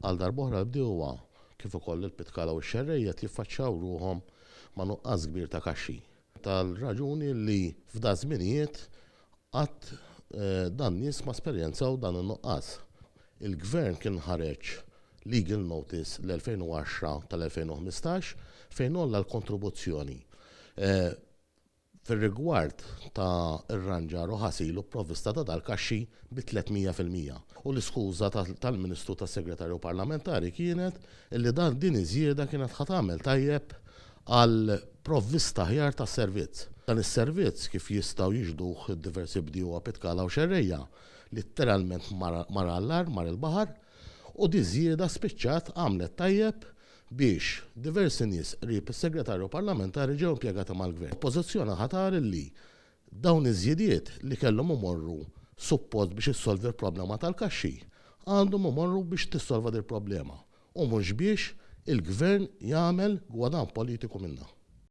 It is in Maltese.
Għal darb'oħra l-bdiewa kif ukoll il-pitkala u x-xerrejja qed jiffaċċjaw ruħhom ma' nuqqas kbir ta' kaxxi. Tal-raġuni li f'daż-żminijiet qatt dan nies ma esperjenzaw dan in-nuqqas. Il-Gvern kien ħareġ Legal Notice l-2010 tal-2015 fejn għolla l-kontribuzzjoni fir-rigward ta' rranġar u ħasil u provvista ta' dal-kaxxi bi 300%. U l-iskuża tal-Ministru tas-Segretarju Parlamentari kienet illi dan din iż-żieda kienet ħa tagħmel tajjeb għal provvista aħjar tas-servizz. Dan is-servizz, kif jistgħu jixhduh diversi bdiewa pitkala u xerrejja, litteralment mar għall-agħar, mar il-baħar, u diż-żieda spiċċat għamlet tajjeb biex diversi nies qrib is-Segretarju Parlamentari ġew impjegati mal-Gvern. L-Oppożizzjoni ħa tara li dawn iż-żjidiet li kellhom imorru suppost biex issolvi l-problema tal-kaxxi, għandhom imorru biex tissolva dil-problema u mhux biex il-Gvern jagħmel gwadann politiku minnha.